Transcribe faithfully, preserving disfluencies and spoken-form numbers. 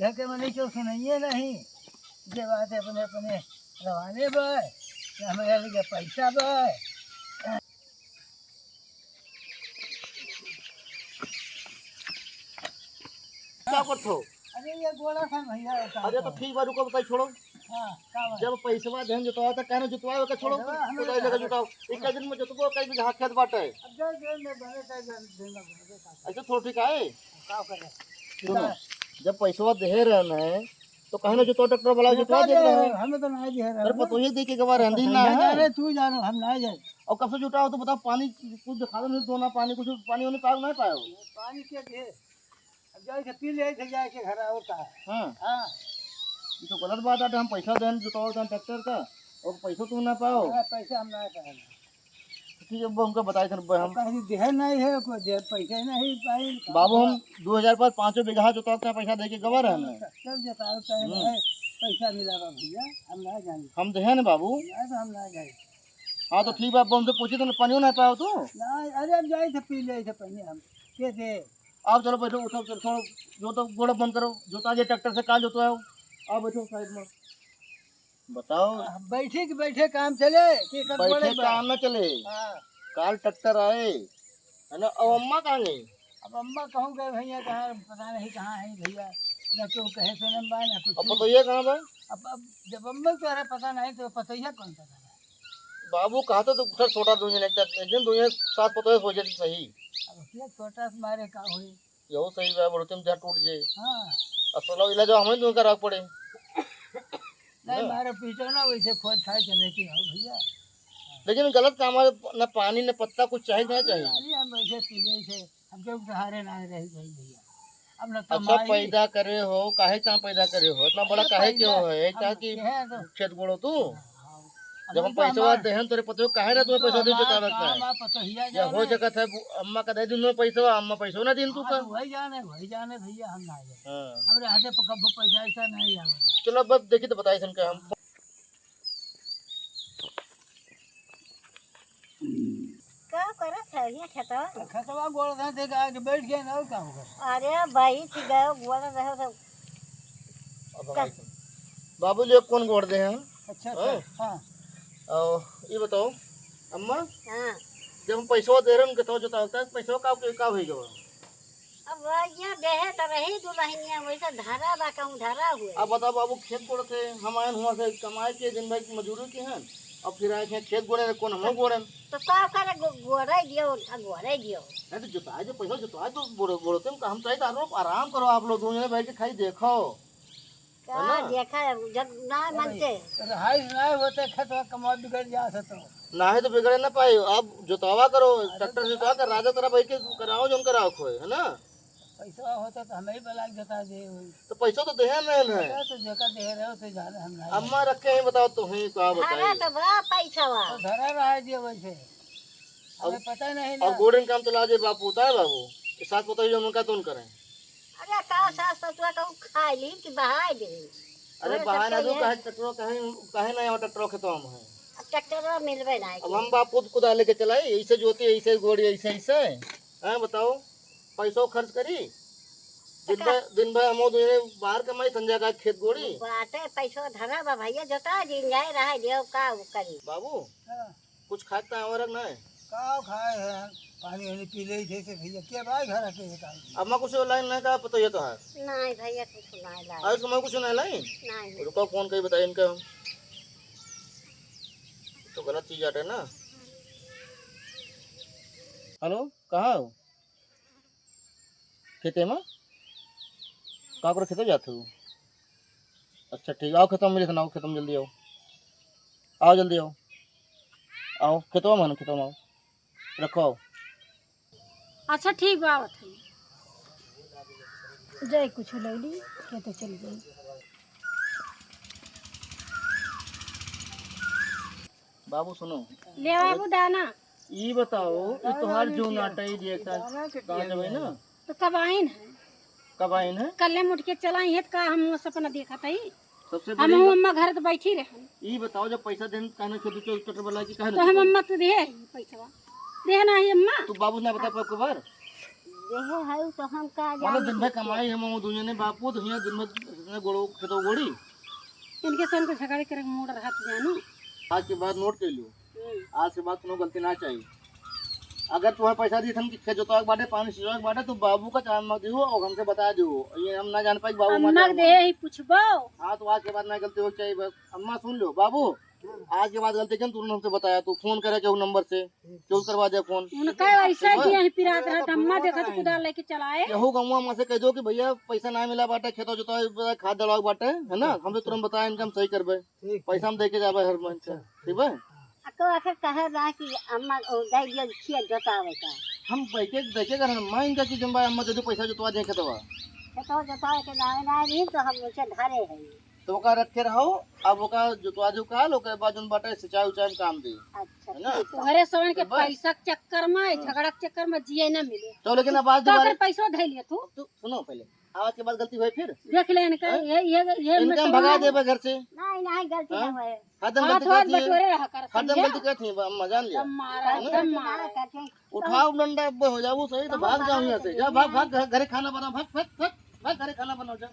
घर के मने क्यों सुनाइए नहीं, जे बात अपने अपने रवाने बा, हमारे लगे पैसा बा। का करत हो? अरे ये गोड़ा था भैया, का अरे तो था? ठीक बा, रुको, बताई, छोड़ो। हाँ, का बा? जब पैसवा देहन जुतवा, तो कहना जुतवा के छोड़ो, पैसवा हमें जुताई लगा जुटाओ। इक्का दिन में जुतबो, कई बीघा खेत बाटे। अब दस दिन में बने, दस दिन में बने, का करे? अच्छा, थोड़ा ठीक आए। का करे? सुनो, जब पैसवा देहे रहन है, तो कहना जुतवा ट्रैक्टर वाला जुतवा जुतवा देत दे, रहे। हमें तो नहीं दे रहे अरे हैं। पतोहिए दे के गवा रहन, दिन ना पतोहिए है। अरे तू जानो, हम नहीं जाए। और कब से जुटाओ तो बताओ, पानी कुछ दिखा दो, नहीं दो ना पानी, कुछ पानी वानी पाओ, नहीं पाओ। पानी के दे। अब जाए के पी ले, इधर जाए के घर और का है? हाँ। हाँ। ये तो गलत बात है, हम पैसा देन जुताओ देन ट्रैक्टर का, और पैसा तू ना पाओ। हाँ, पैसा हम ना पाए। ठीक है, वो हमका बताए थे, हम कहीं देहे नहीं है, कोई दे, पैसा ही नहीं पाई। बाबू, हम दो हजार पर पाँचों बीघा जुताओ का पैसा दे के गवा रहन है। ट्रैक्टर जुताओ का हम्म। है, पैसा मिला बा भैया, हम ना जाने। हम देहे न बाबू। नहीं तो हम ना जाए। हाँ, तो ठीक बा, अब हमसे पूछी तो पानियो ना पाओ तू? ना, अरे अब जाए थे, पी ले थे पानी हम। के दे? आओ, चलो बैठो, उठो, चलो, छोड़ो, जो तो गोड़ा बंद करो, जोता जे ट्रैक्टर से काल जोतवाओ। आओ, बैठो साइड में। बताओ। आ, बैठे के बैठे काम चले, कि एक बैठे गोड़े बा? काम ना चले। हाँ। काल ट्रैक्टर आए, है ना? अब अम्मा कहाँ गई? अब अम्मा कहूँ गए भैया, कहाँ, पता नहीं कहाँ है भैया, ना केहू कहे सुने में बा, ना कुछ। अब पतोहिया कहाँ बा? अब, अब जब अम्मा के तोहरा पता नहीं, तो पतोहिया कौन पता बा? बाबू, कहा तो तू सर छोटा दुनिया ने, एक दिन दुनिया साथ पतोहिया हो जाती सही। अब क्या छोटा से मारे का होई? यहो सही बा, बोलते हम जहाँ टूट जाए। हाँ। असलो इलाज हमें तो करा पड़े। नहीं, ना। मारे पीटो ना, वैसे खोज खाए चले के आओ भैया। लेकिन गलत काम है, न पानी, न पत्ता, कुछ चाहिए, ना चाहिए। अरे, हम वैसे पी ले थे, हम केहू के सहारे ना रही गई भैया। अब न अच्छा कमाई। पैदा करे हो, काहे चाह पैदा करे हो, इतना बड़ा अरे काहे के पैदा हो, है, हम चाह कि यह तो खेत गोड़ो तू? हाँ, जब हम हम तो पैसवा हमार देहन तोरे पतोह काहे ना तुम्हें तो पैसा दे हमार चुकावत काम ना? आप पतोहिया या हो जाने। सकत है, बु-, अम्मा का दे दिन में पैसवा, अम्मा पैसो ना दिन तू हाँ, का। तो वही जाने, वही जाने भैया, हम ना जाने। हाँ। हमरे हाथे पर कब्बो पैसा ऐसा नहीं आवे। चलो, अब देखी तो बताई सन के हम। का करत है ये खेतवा? तो खेतवा गोड़ था, देख आके बैठ गया ना, और का होगा? अरे भाई, ठीक है, गोड़ रहे तो अब हम का? ऐसे। बाबू लोग कौन गोड़ दे हैं? अच्छा, अच्छा, हैं? हाँ। और ये बताओ, अम्मा, हाँ। जब हम पैसवा दे रहे हैं, उनके तो जोतावता है, पैसवा का, का होई गवा? अब भैया देहे तो रही दुल्हनिया, वैसे धरा बा, कहूँ धरा हुए। अब बताओ बाबू, खेत गोड़त है, हम आयन हुआ से कमाए के, दिन भर की मजूरी के हैं, अब फिर आए हैं खेत गोड़े, कौन हम गोड़न? तो का करे, गो-, गोड़े दियो, आ गोड़े दियो। नहीं तो जोताए, जो पैसा जोताए तो बोलो, बोलो, तुम, हम चाहिए तो आप लोग आराम करो, आप लोग दोनों जने बैठ के खाई देखो। का है ना? देखा है, जब ना अरे, मनते। रहाइश ना होते, खेतवा कमा बिगड़ जा से तो। ना है तो बिगड़े ना पाए, आप जोतावा करो, अरे, ट्रैक्टर से जोतावा कर, राजा तरह बैठ के कराओ, जोन कराओ खोए, है ना? पैसा होता तो हमें ही बला के जोता दे होई। तो पैसा तो देहे नहीं है। अरे, तो जेका दे रहे हो, तो जाने हम नहीं। अम्मा रखे हैं, बताओ तो हैं, का बताइए? तो बा पैसा बा। तो धरा रहा है जे वैसे। अब, हमें पता नहीं अब ना। गोड़न काम तो लाजे बापू, होता है बाबू? ये सास पतोह जो उनका तुम करें। अरे का सास ससुरा कहूँ खाए ली कि बहाए दे? अरे वही बहाए ना सब दू, चाहिए। काहे ट्रैक्टर, काहे, काहे ना आवा ट्रैक्टर खेतवा में है? अब ट्रैक्टर मिलबे ना अब करे। हम बापू कुदाल लेके चलाई, ऐसे जोती, ऐसे गोड़ी, ऐसे, ऐसे। हैं बताओ, पैसो खर्च करी? तो दिन का? भर, दिन भर हम दोनों बाहर कमाई, संजय का खेत गोड़ी। बाटे पैसो धरा बा भैया, जोता जिन जाए रहे, देव का वो करी। बाबू, हाँ। कुछ खाए के तो आवरक ना है? का खाए है? पानी वानी पी ले थे, से भैया, के भाई घर के ये काम? अब मैं कुछ लाइन नहीं का पता ये तो है। नहीं भैया, कुछ नहीं लाई। आज मैं कुछ नहीं लाई? नहीं। रुको, फोन करी बताइए इनका हम। तो गलत चीज आटे ना। हेलो, कहाँ हो? खेते में? का करे खेते जात हो? अच्छा ठीक, आओ खेतवा में मिले थे ना, आओ खेतवा में जल्दी आओ। आओ जल्दी आओ। आओ खेतवा में, खेतवा में आओ। रखो आओ। अच्छा ठीक बा, आवत है। जाए कुछ ले ली, खेते चल जाई। बाबू सुनो। ले बाबू दाना। ई बताओ, ई तोहार जो नाटा ई दिए का, कहाँ जबै ना? तो कब आइन है? कब आइन है? कल्ले मुठ के चलाई है, तो का हम वो सपना देखत हई? सबसे हम बड़ी हूँ बात अम्मा घर तो बैठी रहन। ई बताओ, जब पैसा देन, कहने खेत चल चटर वाला की कहने तो हम देते? अम्मा तो दे है पैसा। देह नाही अम्मा। तू बाबू ना बता पाए को बार। देह है तो हम का मतलब जाने दिन भर किसके? कमाई हम वो दुनिया ने बापू तो हियाँ दिन भर इतने गोड़ो खेतो गोड़ी। इनके सन को झगड़े करे मूड रहत जानू। आज के बाद नोट कर लियो। हम्म। आज के बाद कोनो गलती ना चाहिए। अगर तुम्हें पैसा दिए हम कि खेत जोतवा के बाटे, पानी सिंचवा के बाटे, तो बाबू का चाहे मत दियो और हमसे बता दियो। ये हम ना जान पाई कि बाबू अम्मा मर के जाए। दे ही पूछबो। हाँ, तो आज के बाद ना गलती हो चाहिए बस। अम्मा सुन लो, बाबू, आज के बाद गलती करें, तुरंत हमसे बताया, तू फोन करे केहू नंबर से, केहू करवा दे फोन। उनका ऐसा ठीक बा? दिया ही पिरात रहत, अम्मा देखत कुदाल लेके चलाए। केहू गौवा अम्मा से कह दो कि भैया पैसा ना मिला बाटे, खेतवा जोतवा खाद डलवा के बाटे, है ना, हमसे तुरंत बताया, इनका हम सही करबे। ठीक, पैसा हम दे के जाबे हर महीने से, अच्छा। ठीक बा? आ तो आखिर कहे बा कि अम्मा ओ दे दियो खेत जोतावे का। हम पैके देखे कर माँ इनका कि जम्बा अम्मा दे दो पैसा जोतवा दे खेतवा। खेतवा जोतावे के नावे ना रही तो हम उनसे धरे हैं। तो ओका रखे रहो, अब ओका जोतवा दो काल, ओके बाद जोन बाटे सिंचाई उचाई में काम दे। अच्छा, है ना? ठीक बा। तोहरे सवन के ठीक बा? पैसा के चक्कर में, हाँ। झगड़ा के चक्कर में जिए ना मिले। तो लेकिन अब आज तो दोबारा अगर पैसो धै लिया तू। तू सुनो पहले, आज के बाद गलती होई फिर? देख ले इनका, हैं? ये, ये, ये इनका हम भगा देबे घर से। नहीं, नहीं, गलती हाँ? ना होए। हरदम हाथ गलती वाथ करती है। बटोरे रहा कर, हरदम समझा? गलती करती है, अम्मा जान लिया। एकदम मारा, हैं? एकदम मारा। उठाओ डंडा, अब हो जाओ सही तो बहुत भाग जाओ मारा यहाँ से। करती जा, है। भाग, भाग, घ-, घरे खाना बना, भाग, भाग, भाग, भाग, घरे खाना बनाओ, जा।